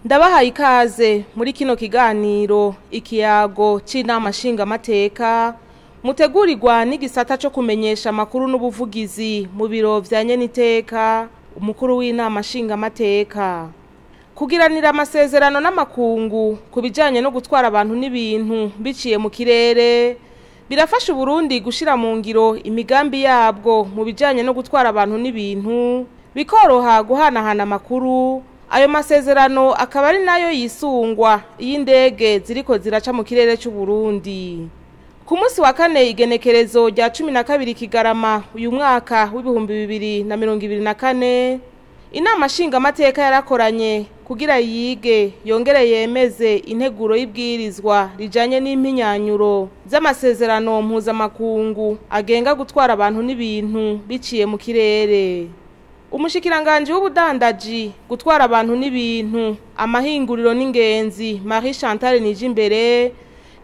Ndabahaye ikaze muri kino kiganiro ikiyago c'inama nshingamateka mutegurirwa n'igisata co kumenyesha amakuru n'ubuvugizi mu biro vya nyeniteka umukuru w'inama nshingamateka. Kugiranira amasezerano n'amakungu ku bijanye no gutwara abantu n'ibintu biciye mu kirere birafasha Uburundi gushira mu ngiro imigambi yabwo mu bijanye no gutwara abantu n'ibintu, bikoroha guhanahana amakuru. Ayo masezerano akaba ari nayo yisungwa y'indege ziriko ziraca mu kirere c'u Burundi. Ku munsi wa kane igenekerezo rya 12 Kigarama uyu mwaka w'2024, inama nshingamateka yarakoranye kugira yige yongere yemeze integuro y'ibwirizwa rijanye n'impinyanyuro z'amasezerano mpuzamakungu agenga gutwara abantu n'ibintu biciye mu kirere. Umushikiranganji w'ubudandaji, gutwara abantu n'ibintu, amahinguriro n'ingenzi Marie Chantal Nijimbere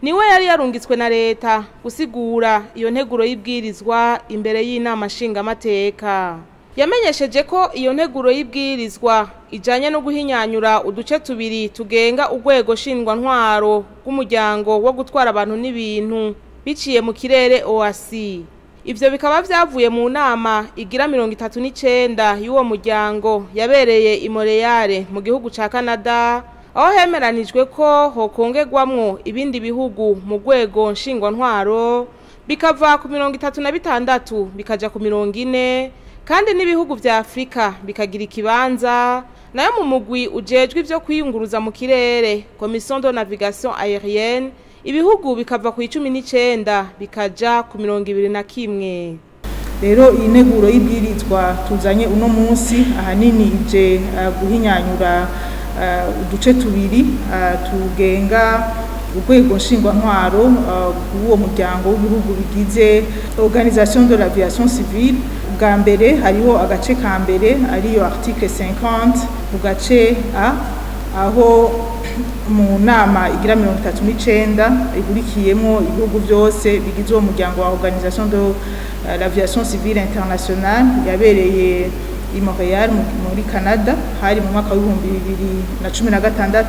niwe yari yarungitswe na leta gusigura iyo nteguro y'ibwirizwa imbere y'inama nshingamateka. Yamenyesheje ko iyo nteguro y'ibwirizwa ijanye no guhinyanyura uduce tubiri tugenga urwego ntwaro rw'umuryango wo gutwara abantu n'ibintu biciye mu kirere OAC. Ivyo bikaba vyavuye mu nama igira 39 y'uwo muryango yabereye i Montreal mu gihugu ca Canada, aho hemeranijwe ko hokongerwamwo ibindi bihugu mu rwego ntwaro bikava ku 36 bikaja ku 40, kandi n'ibihugu vya Afrika bikagira ikibanza. Nayo mu mugwi ujejwe ivyo kwiyunguruza mu kirere, Commission de Navigation Aérienne, ibihugu bikava ku 19 bikaja ku 21. Rero integuro y'ibwirizwa tuzanye uno munsi ahanini ije guhinyanyura uduce tubiri tugenga urwego nshingwantwaro rw'uwo muryango w'ibihugu bigize Organisation de l'Aviation Civile. Bwa mbere hariho agace ka mbere ariyo article 50 mu gace A, aho mu nama igira 39 ihurikiyemo ibihugu byose bigize uwo muryango wa Organisation de l'Aviation Civile Internationale yabereye i Montreal muri Canada, hari mu mwaka w'ibihumbi 2016.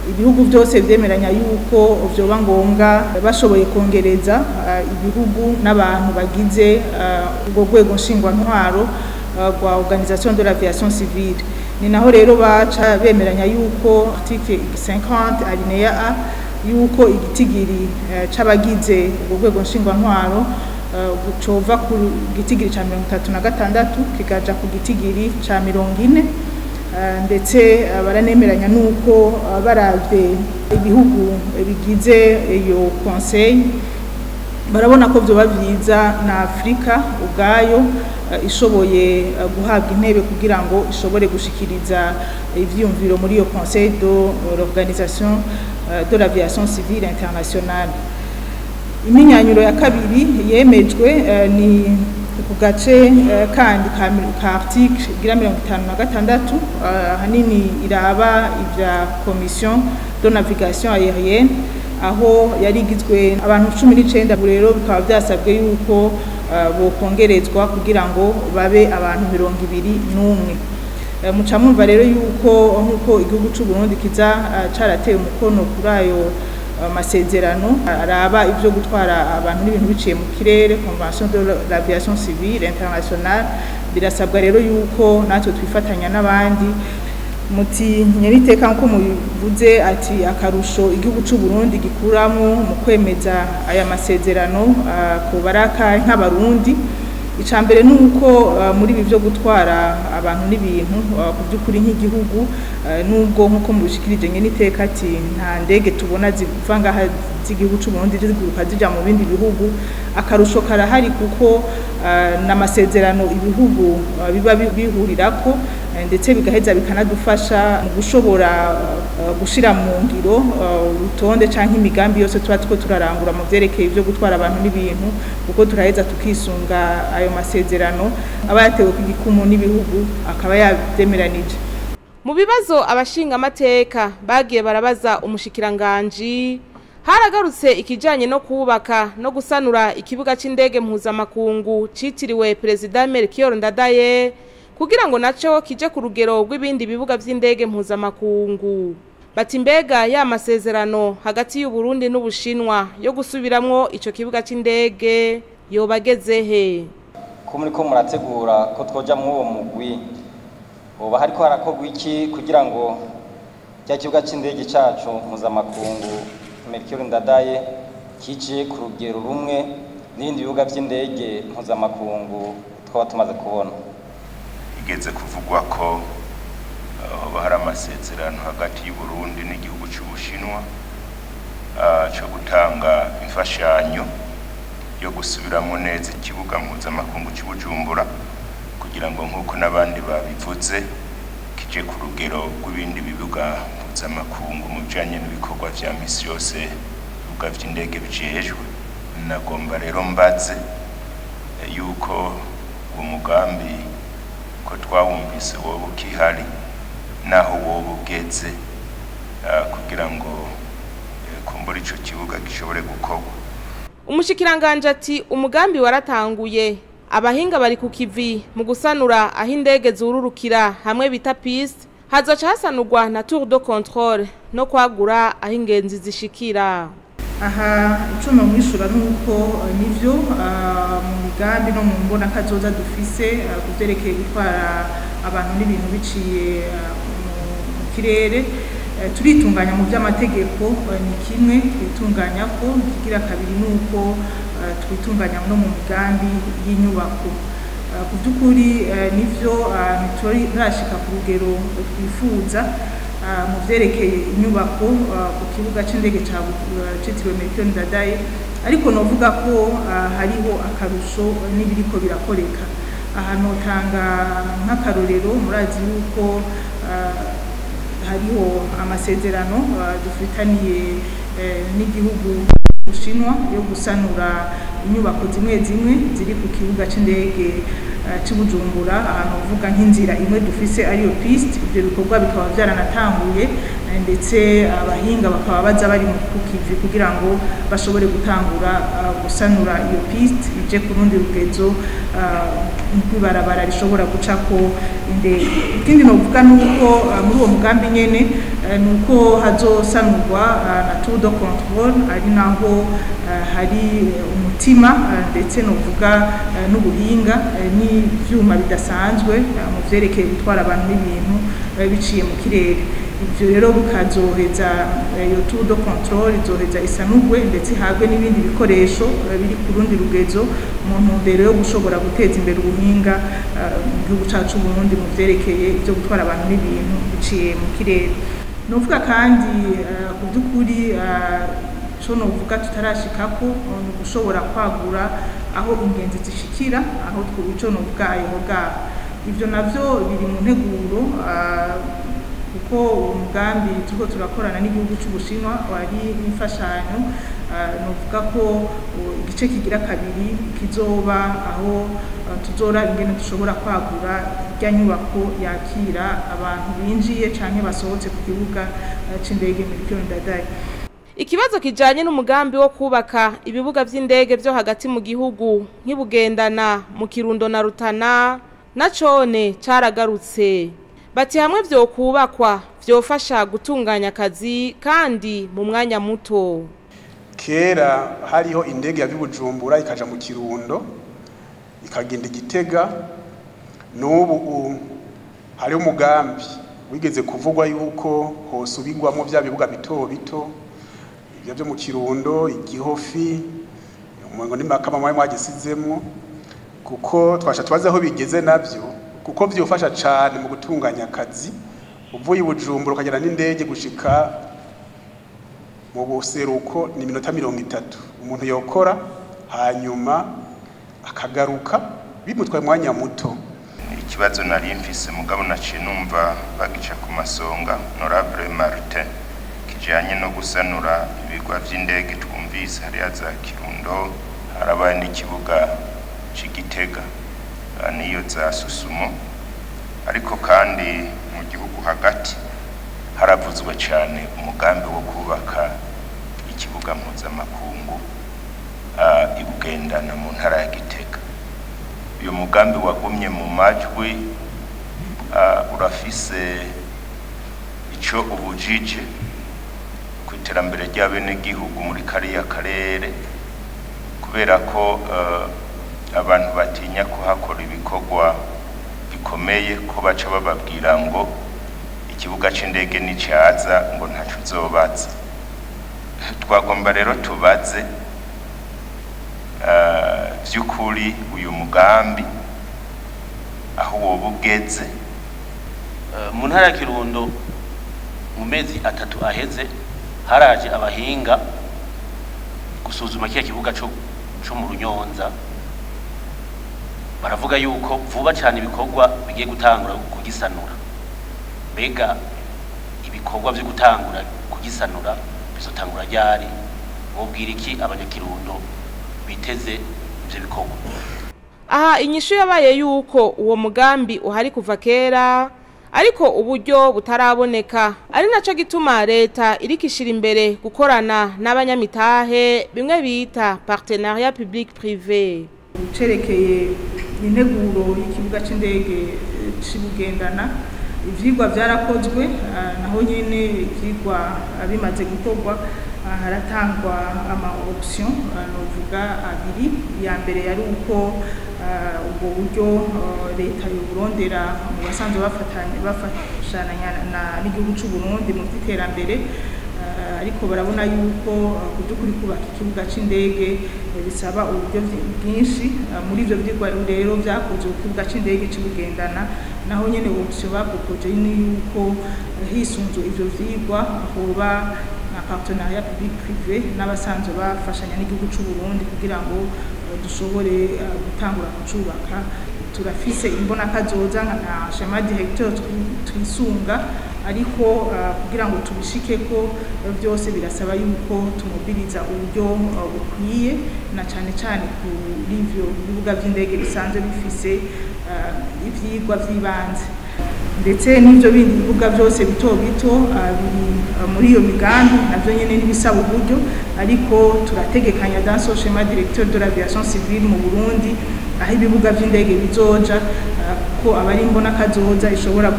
Ibihugu byose vyemeranya yuko vyoba ngombwa bashoboye kongereza ibihugu n'abantu bagize ubwo rwego nshingwantwaro rwa Organisation de l'Aviation Civile. Ni naho rero baca bemeranya yuko article 50 alinéa A yuko igitigiri c'abagize ubwo rwego nshingwantwaro cova ku gitigiri ca 36 kikaja ku gitigiri ca 40. Ndetse baranemeranya nuko baravye ibihugu bigize iyo conseil barabona ko vyoba vyiza na Afrika ubwayo ishoboye guhabwa intebe kugira ngo ishobore gushikiriza ivyiyumviro muri iyo conseil de l'Organisation de l'Aviation Civile Internationale. Iminyanyuro ya kabiri yemejwe ni ku gace kandi ka article igira 56, ahanini iraba ivya Commission de Navigation Aérienne, aho yari igizwe abantu 19. Rero bikaba vyasabwe yuko bokongerezwa kugira ngo babe abantu 21. Muca mwumva rero yuko nkuko igihugu c'u Burundi kiza carateye umukono kuri ayo masezerano araba ivyo gutwara abantu n'ibintu biciye mu kirere, Convention de l'Aviation Civile Internationale, birasabwa rero yuko natwe twifatanya n'abandi. Muti nyeriteka nko mubivuze ati akarusho igihugu c'u Burundi gikuramo mu kwemeza aya masezerano ku baraka nk'abarundi. Icambere nuko muri ibi byo gutwara abantu n'ibintu ku by'ukuri nk'igihugu, nubwo nkuko mubishikirije nyeniteka ati nta ndege tubona ziva ngaha z'igihugu c'u Burundi ziguruka zija mu bindi bihugu, akarusho karahari kuko n'amasezerano ibihugu biba bihurirako, ndetse bigaheza bikanadufasha mu gushobora gushira mu ngiro urutonde canke imigambi yose tuba tuko turarangura mu vyerekeye ivyo gutwara abantu n'ibintu, kuko turaheza tukisunga ayo masezerano aba yatewe ku gikumu n'ibihugu akaba yavyemeranije. Mu bibazo abashingamateka bagiye barabaza umushikiranganji, haragarutse ikijanye no kubaka no gusanura ikibuga c'indege mpuzamakungu citiriwe Perezida Melchior Ndadaye, kugira ngo naco kije ku rugero rw'ibindi bibuga vy'indege mpuzamakungu. Bati mbega ya masezerano hagati y'u Burundi n'Ubushinwa yo gusubiramwo ico kibuga c'indege yobageze he? Ko muriko murategura ko twoja mu uwo mugwi, hoba hariko harakorwa iki kugira ngo cya kibuga c'indege cacu mpuzamakungu Melchior Ndadaye kije ku rugero rumwe n'ibindi bibuga vy'indege mpuzamakungu twaba tumaze kubona? Igeze kuvugwa ko hoba hari amasezerano hagati y'u Burundi n'igihugu c'Ubushinwa cyo gutanga imfashanyo yo gusubiramo neza ikibuga mpuzamakungu cy'Ubujumbura kugira ngo nk'uko n'abandi babivuze kije ku rugero rw'ibindi bibuga mpuzamakungu mu bijanye n'ibikorwa vya misi yose ibibuga vy'indege bijejwe. Nagomba rero mbaze yuko uwo mugambi ko twawumvise woba ukihari naho woba ugeze kugira ngo kumbura ico kibuga gishobore gukorwa. Umushikiranganje ati umugambi waratanguye, abahinga bari ku kivi mu gusanura aho indege zururukira hamwe bita piste, hazoca hasanurwa na tour de contrôle no kwagura aho ingenzi zishikira. Aha ico nomwishura nuko nivyo mu migambi no mu mbona kazoza dufise kuvyerekeye gutwara abantu n'ibintu biciye mu kirere, turitunganya mu by'amategeko ni kimwe twitunganya ko kigira kabiri nuko twitunganya no mu migambi y'inyubako. Ku by'ukuri nivyo ntiturashika ku rugero twifuza mu vyerekeye inyubako ku kibuga c'indege citiriwe Melchior Ndadaye, ariko novuga ko hariho akarusho n'ibiriko birakoreka. Aha notanga nk'akarorero, murazi yuko hariho amasezerano dufitaniye n'igihugu Bushinwa yo gusanura inyubako zimwe zimwe ziri ku kibuga c'indege c'Ibujumbura. Ahantu uvuga nk'inzira imwe dufise ariyo piste, ivyo bikorwa bikaba vyaranatanguye ndetse abahinga bakaba baza bari mu kukivi kugira ngo bashobore gutangura gusanura iyo piste ije ku rundi rugezo nk'ibarabara rishobora gucako indege. Ikindi novuga nuko muri uwo mugambi nyene nuko hazosanurwa na tour de contrôle, ari naho hari umutima ndetse novuga n'ubuhinga n'ivyuma bidasanzwe mu vyerekeye gutwara abantu n'ibintu biciye mu kirere. Ivyo rero bikazoheza iyo tour de contrôle izoheza isanurwe ndetse ihabwe n'ibindi bikoresho biri ku rundi rugezo mu ntumbero yo gushobora guteza imbere ubuhinga mu gihugu cacu Burundi mu vyerekeye ivyo gutwara abantu n'ibintu biciye mu kirere. Novuga kandi ku by'ukuri co novuga tutarashikako ni ugushobora kwagura aho ingenzi zishikira, aho ico novuga ayehogaha. Ivyo navyo biri mu nteguro kuko uwo mugambi turiko turakorana n'igihugu c'Ubushinwa wari n'imfashanyo. Novuga ko igice kigira kabiri kizoba aho tuzora ingene dushobora kwagura irya nyubako yakira abantu binjiye canke basohotse ku kibuga c'indege Melchior Ndadaye. Ikibazo kijanye n'umugambi wo kubaka ibibuga vy'indege vyo hagati mu gihugu nk'ibugendana mu Kirundo na Rutana na cone caragarutse. Bati hamwe vyokubakwa vyofasha gutunganya akazi kandi mu mwanya muto. Kera hariho indege ya Bujumbura ikaja mu Kirundo ikagenda Igitega. N'ubu hari umugambi wigeze kuvugwa yuko hosubirwamo vya bibuga bito bito ibyo byo mu Kirundo, Igihofi, umuntu ni makama mwe mwagisizemwo, kuko twasha tubaze aho bigeze navyo, kuko vyofasha cane mu gutunganya akazi. Uvuye Bujumbura ukagera n'indege gushika mu buseruko ni minota 30 umuntu yokora, hanyuma akagaruka bimutwaye umwanya muto. Ikibazo nari mfise mugabo naciye numva bagica ku masonga Honorable Martin kijanye no gusanura ibigwa vy'indege twumvise hariya za Kirundo, harabaye n'ikibuga c'Igitega niyo za Susumo, ariko kandi mu gihugu hagati haravuzwe cyane umugambi wo kubaka ikibuga mpuzamakungu ibugendana mu ntara ya Gitega. Uyu mugambi wagumye mu majwi Urafise ico ubujije ku iterambere ry'abenegihugu muri kariya karere, kubera ko abantu batinya kuhakora ibikorwa bikomeye, ko baca bababwira ngo ikibuga c'indege nicaza ngo ntaco uzobaza. Twagomba rero tubaze vy'ukuri uyu mugambi aho woba ugeze. Mu ntara ya Kirundo mu mezi 3 aheze haraje abahinga gusuzuma kiya kibuga co mu Runyonza, baravuga yuko vuba cyane ibikorwa bigiye gutangura kugisanura. Mbega ibikorwa byo gutangura kugisanura bizotangura ryari? Mubwira iki abanyakirundo biteze ivyo bikorwa? Aha inyishu yabaye yuko uwo mugambi uhari kuva kera, ariko uburyo butaraboneka, ari naco gituma leta irikishira imbere gukorana n'abanyamitahe, bimwe bita partenariat public privé. Ucerekeye integuro y'ikibuga c'indege c'Ibugendana, ivyigwa vyarakozwe, naho nyene ivyigwa bimaze gukorwa haratangwa ama option novuga abiri. Ya mbere yari uko ubwo buryo leta y'Uburondera mu basanzwe bafashanya n'igihugu c'u Burundi mu by'iterambere, ariko barabona yuko kubyukuri kubaka ikibuga c'indege bisaba uburyo bwinshi. Muri ivyo vyigwa rero vyakozwe ku kibuga c'indege c'Ibugendana, naho nyene option bapropoje ni yuko hisunzwe ivyo vyigwa hoba na partenariat public privé n'abasanzwe bafashanya n'igihugu c'u Burundi kugira ngo dushobore gutangura kucubaka. Turafise imbona kazoza nka schéma directeur twisunga, ariko kugira ngo tubishikeko byose birasaba yuko tumobiliza uburyo bukwiye, na cane cane kuri ivyo bibuga vy'indege bisanzwe bifise ivyigwa vy'ibanze, ndetse n'ivyo bindi bibuga byose bito bito biri muri iyo migambi navyo nyene n'ibisaba uburyo. Ariko turategekanya dans ce schéma directeur de l'aviation civile mu Burundi aho ibibuga vy'indege bizoja, ko abari imbona kazoza ishobora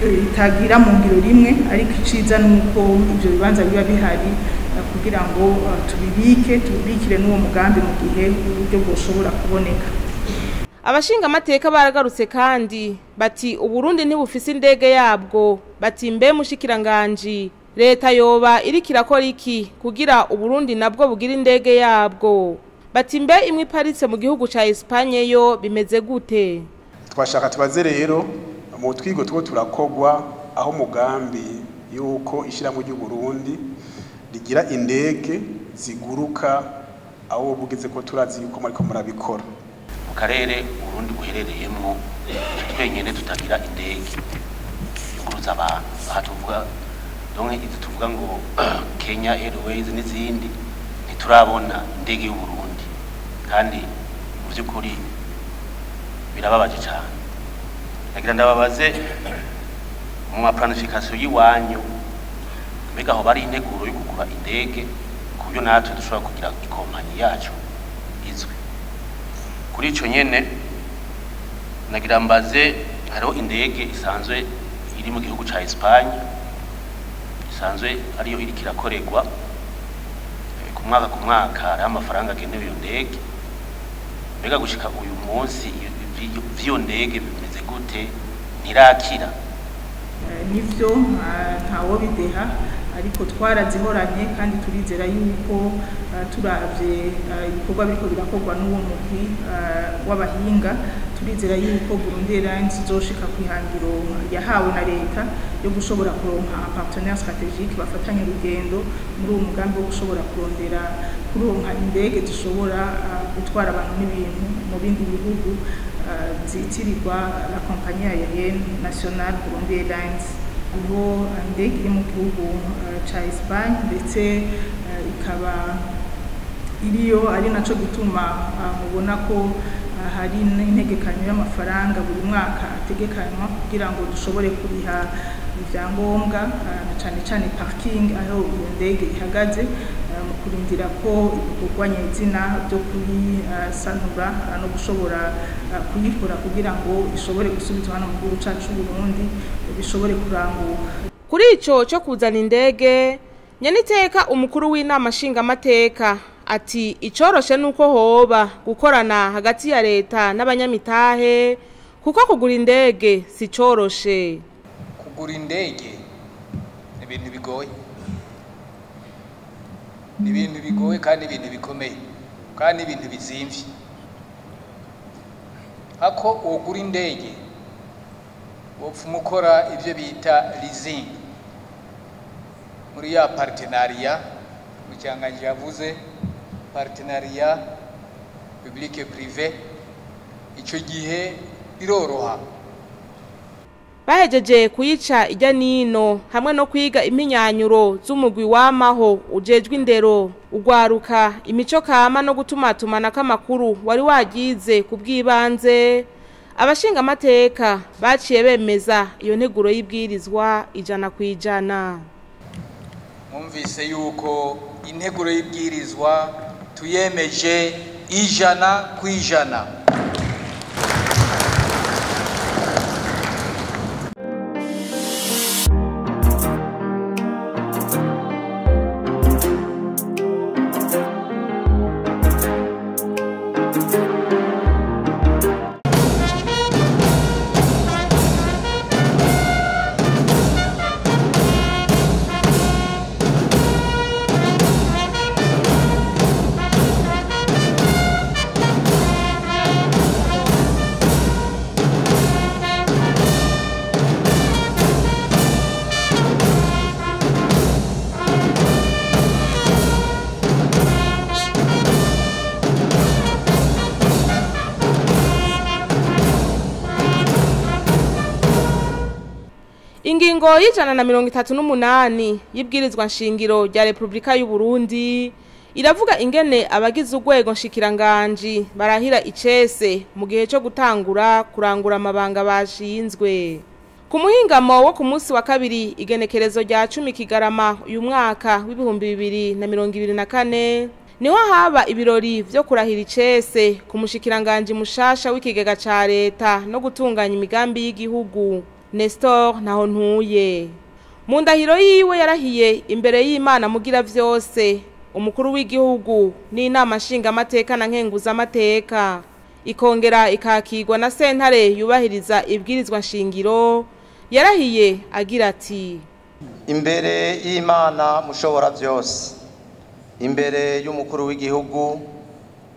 itagira mu ngiro rimwe, ariko iciza nuko ivyo bibanza biba bihari kugira ngo tubibike, tubibikire n'uwo mugambi mu gihe uburyo bwoshobora kuboneka. Abashinga amateka baragarutse kandi bati Uburundi ntibufise indege yabwo, bati mbe mushikiranganje leta yoba iriko irakora iki kugira Uburundi nabwo bugira indege yabwo? Bati mbe imwe iparitse mu gihugu ca Espagne yo bimeze gute? Twashaka tubaze rero mu twigo two turakogwa aho mugambi yuko ishyirahamwe ry'u Burundi rigira indege ziguruka, aho bugeze ko turazi yuko muriko murabikora. Mu karere Uburundi buherereyemwo twenyene tutagira indege yunguruza abantu, aha tuvuga donc izi tuvuga ngo Kenya Airways n'izindi, ntiturabona indege y'u Burundi, kandi mu by'ukuri birababaje cyane. Nagira ndababaze mu ma planification y'iwanyu, mbega aho bari integuro yo kugura indege ku buryo natwe dushobora kugira ikompanyi yacu izwi? Kuri ico nyene nagira mbaze, hariho indege isanzwe iri mu gihugu ca Espagne isanzwe ariyo iriko irakorerwa ku mwaka ku mwaka, hariho amafaranga agenewe iyo ndege. Mbega gushika uyu munsi vy'iyo ndege bimeze gute? Ntirakira? Nivyo, ntawo bideha, ariko twarazihoranye kandi turizera yuko turavye ibikorwa biriko birakorwa n'uwo mugwi w'abahinga, turizera yuko Burundi Airlines izoshika kwihangiro yahawe na leta yo gushobora kuronka partenaire stratégique bafatanye urugendo muri uwo mugambi wo gushobora kurondera kuronka indege zishobora gutwara abantu n'ibintu mu bindi bihugu zitirirwa la compagnie aérienne nationale Burundi Airlines. Hariho indege iri mu gihugu ca Espagne, ndetse ikaba iriyo, ari naco gituma mubona ko hari n'integekanyo y'amafaranga buri mwaka ategekanywa kugira ngo dushobore kuriha ibyangombwa, na cane cane parking aho iyo ndege ihagaze. Mu Kurindira ko ibikorwa nyezina byo kuyisanura no gushobora kuyikora kugira ngo ishobore gusubizwa hano mu gihugu cacu Burundi bishobore kuranguka. Kuri ico cyo kuzana indege, nyeniteka umukuru w'inama nshingamateka ati icoroshe nuko hoba gukorana hagati ya leta n'abanyamitahe, kuko kugura indege si coroshe. Kugura indege ni ibintu bigoye, ni ibintu bigoye kandi ibintu bikomeye kandi ibintu bizimvye. Ako wogura indege wopfuma ukora ivyo bita leasing muri ya partenariat mucyanganji yavuze, partenariat public privé, ico gihe biroroha. Bahejeje kuyica ijya nino hamwe no kwiga iminyanyuro z'umugwi wamaho ujejwe indero, ugwaruka, imico kama no gutumatumana k'amakuru wari wagize ku bw'ibanze, abashinga amateka baciye bemeza iyo nteguro y'ibwirizwa 100%. Mwumvise yuko integuro y'ibwirizwa tuyemeje 100%. Ingingo y'138 y'ibwirizwa nshingiro rya Republika y'u Burundi iravuga ingene abagize urwego nshikiranganji barahira icese mu gihe cyo gutangura kurangura amabanga bashinzwe. Ku muhingamo wo ku munsi wa kabiri igenekerezo rya 10 Kigarama uyu mwaka w'ibihumbi 2024 niho haba ibirori vyo kurahira icese ku mushikiranganji mushasha w'ikigega ca leta no gutunganya imigambi y'igihugu Nestor Ntahontuye. Mu ndahiro yiwe yarahiye imbere y'Imana mugira vyose, umukuru w'igihugu n'inama nshingamateka na nkenguzamateka, ikongera ikakirwa na sentare yubahiriza ibwirizwa nshingiro, yarahiye agira ati: Imbere y'Imana mushobora vyose, imbere y'umukuru w'igihugu,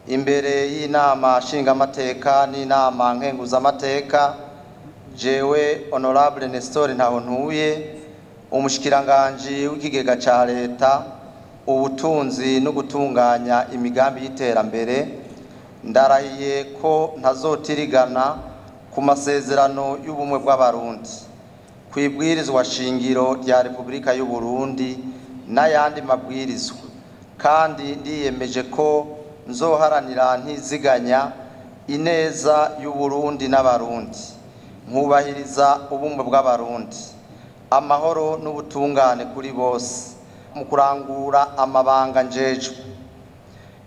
imbere y'inama nshingamateka n'inama nkenguzamateka, jewe Honorable Nestor Ntahontuye, umushikiranganje w'ikigega ca leta, ubutunzi no gutunganya imigambi y'iterambere, ndarahiye ko ntazotirigana ku masezerano y'ubumwe bw'abarundi, kwibwirizwa shingiro rya Republika y'u Burundi n'ayandi mabwirizwa, kandi ndiyemeje ko nzoharanira ntiziganya ineza y'u Burundi n'abarundi, nkubahiriza ubumwe bw'abarundi, amahoro n'ubutungane kuri bose mu kurangura amabanga njejwe.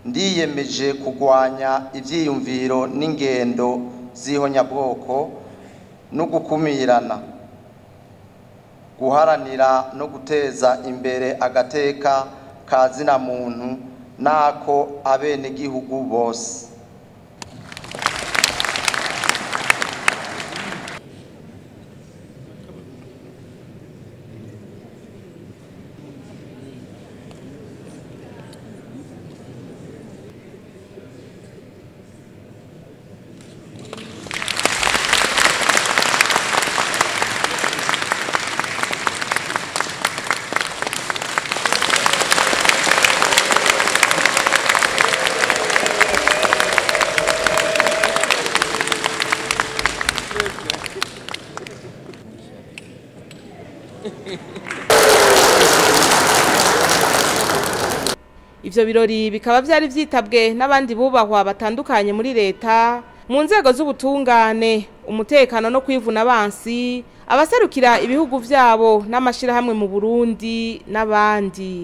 Ndiyemeje kugwanya ivyiyumviro n'ingendo z'ihonyabwoko no gukumirana, guharanira no guteza imbere agateka ka zina muntu nako abenegihugu bose. Ivyo birori bikaba vyari vyitabwe n'abandi bubahwa batandukanye muri leta, mu nzego z'ubutungane, umutekano no kwivuna abansi, abaserukira ibihugu vyabo n'amashirahamwe mu Burundi n'abandi.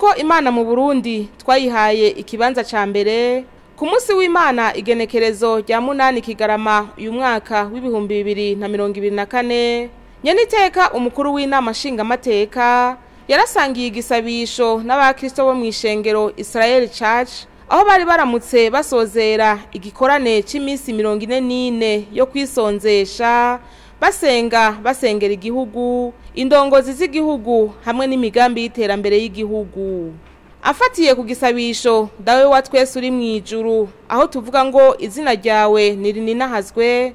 Nk'uko Imana mu Burundi twayihaye ikibanza ca mbere ku munsi w'Imana igenekerezo rya 8 Kigarama uyu mwaka w'2024, nyeniteka umukuru w'inama nshingamateka yarasangiye igisabisho n'abakristo bo mw'ishengero Israel Church, aho bari baramutse basozera igikorane c'imisi 44 yo kwisonzesha basenga basengera igihugu, indongozi z'igihugu hamwe n'imigambi y'iterambere y'igihugu. Afatiye ku gisabisho dawe wa twese uri mw'ijuru, aho tuvuga ngo izina ryawe nirininahazwe,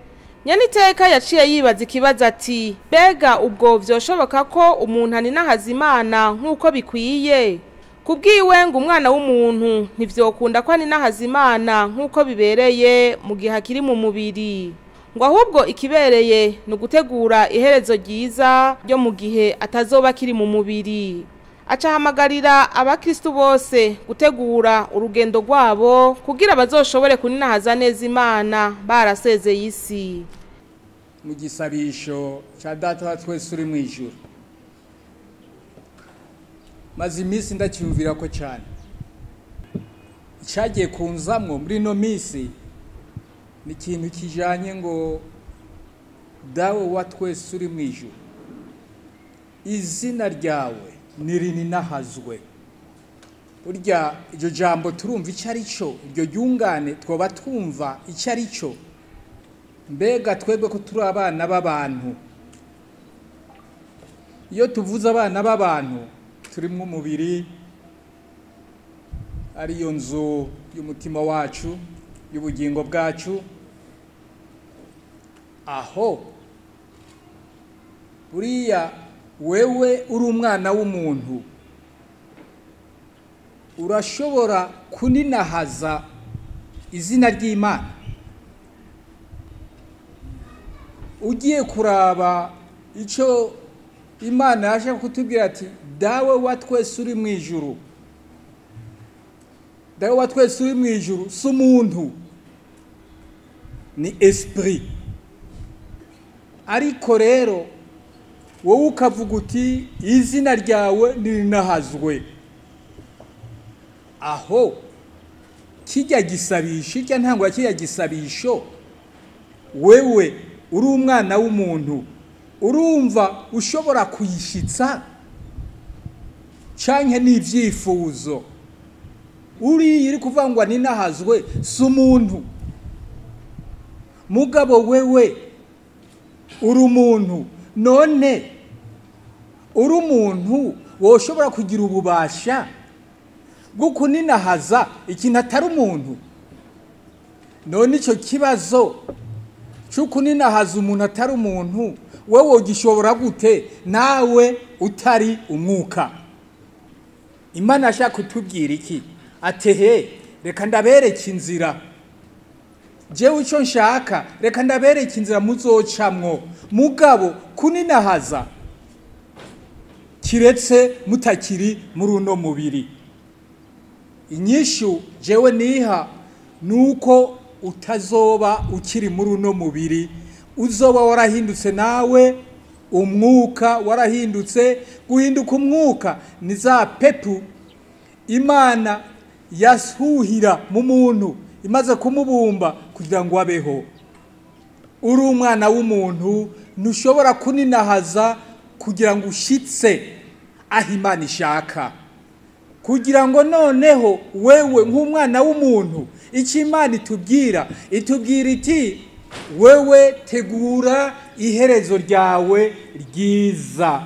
nyeniteka yaciye yibaza ikibazo ati mbega ubwo vyoshoboka ko umuntu aninahaza Imana nk'uko bikwiye? Kubwiwe ngo umwana w'umuntu ntivyokunda ko aninahaza Imana nk'uko bibereye mu gihe akiri mu mubiri, ngo ahubwo ikibereye ni ugutegura iherezo ryiza ryo mu gihe atazoba akiri mu mubiri. Acahamagarira abakristu bose gutegura urugendo rwabo kugira bazoshobore kuninahaza neza Imana barasezeye isi. Mu gisabisho ca Data wa twese uri mw'ijuru, maze iminsi ndacyumvira ko cyane icyagiye kunzamwo muri ino minsi ni ikintu kijanye ngo dawe wa twese uri mw'ijuru, izina ryawe nirininahazwe. Burya iryo jambo turumva icyo ari cyo, iryo ryungane twoba twumva icyo ari cyo. Mbega twebwe ko turi abana b'abantu, iyo tuvuze abana b'abantu turimo umubiri, ariyo nzu y'umutima wacu, y'ubugingo bwacu, aho buriya wewe uri umwana w'umuntu urashobora kuninahaza izina ry'Imana. Ugiye kuraba icyo Imana yaje kutubwira ati dawe wa twese uri mw'ijuru, dawe wa twese uri mw'ijuru si umuntu, ni esprit. Ariko rero wowe ukavuga uti izina ryawe nirinahazwe, aho kijya gisabisho, kijya ntango kijya gisabisho, wewe uri umwana w'umuntu urumva ushobora kuyishitsa canke n'ivyifuzo. Uri iri kuvangwa ninahazwe si umuntu, mugabo wewe uri umuntu. None uri umuntu woshobora kugira ububasha bwo kuninahaza ikintu atari umuntu? None ico kibazo cyo kuninahaza umuntu atari umuntu wewe wogishobora gute nawe utari umwuka? Imana ashaka kutubwira iki? Atehe reka ndabereke inzira, jewe ico nshaka reka ndabereke inzira muzocamwo, mugabo kuninahaza kiretse mutakiri muri uno mubiri. Inyishu jewe niha nuko utazoba ukiri muri uno mubiri, uzoba warahindutse nawe umwuka warahindutse. Guhinduka umwuka ni za pepu Imana yasuhira mu muntu imaze kumubumba kugira ngo abeho. Uri umwana w'umuntu ntushobora kuninahaza kugira ngo ushitse aho Imana ishaka, kugira ngo noneho wewe nk'umwana w'umuntu icyo Imana itubwira, itubwira iti wewe tegura iherezo ryawe ryiza.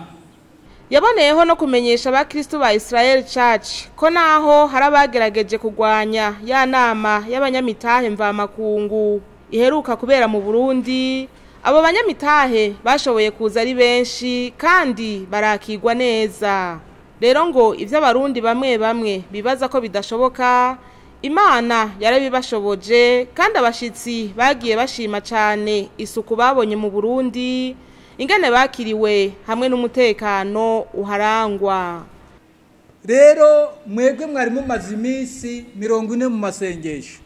Yaboneyeho no kumenyesha abakristo ba Israel Church ko naho hari abagerageje kugwanya ya nama y'abanyamitahe mvamakungu iheruka kubera mu Burundi, abo banyamitahe bashoboye kuza ari benshi kandi barakigwa neza. Rero ngo ivyo abarundi bamwe bamwe bibaza ko bidashoboka, Imana yarabibashoboje, kandi abashitsi bagiye bashima cyane isuku babonye mu Burundi, ingene bakiriwe hamwe n'umutekano uharangwa. Rero mwebwe mwari mumaze iminsi 40 mu masengesho,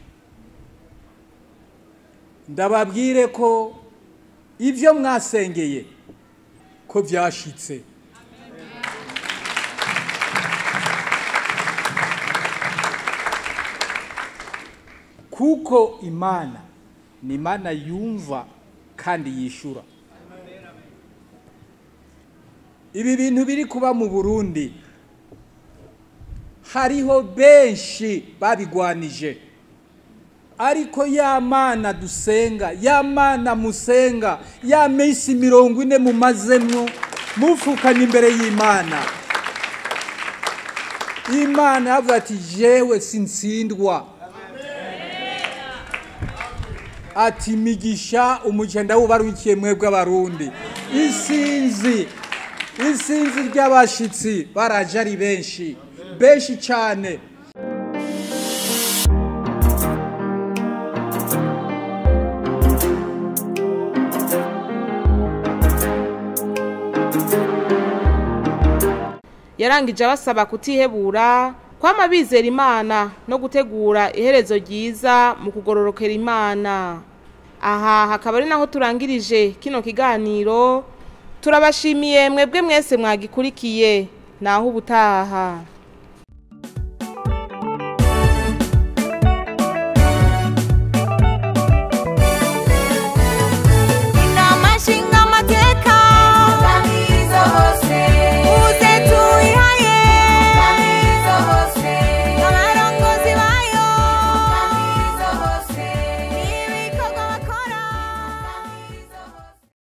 ndababwire ko ivyo mwasengeye ko vyashitse. Kuko Imana ni Imana yumva kandi yishura. Ibi bintu biri kuba mu Burundi, hariho benshi babigwanije, ariko ya Mana dusenga, ya Mana musenga, ya minsi 40 mumazemwo mufukanye imbere y'Imana, Imana yavuze ati jewe sintsindwa, ati migisha umugisha ndawubarukiye mwebwe Abarundi. Isinzi ry'abashitsi baraje ari benshi benshi cyane. Yarangije abasaba kutihebura, kwama bizera Imana no gutegura iherezo ryiza mu kugororokera Imana. Aha hakaba ari naho turangirije kino kiganiro. Turabashimiye mwebwe mwese mwagikurikiye. Naho ubutaha.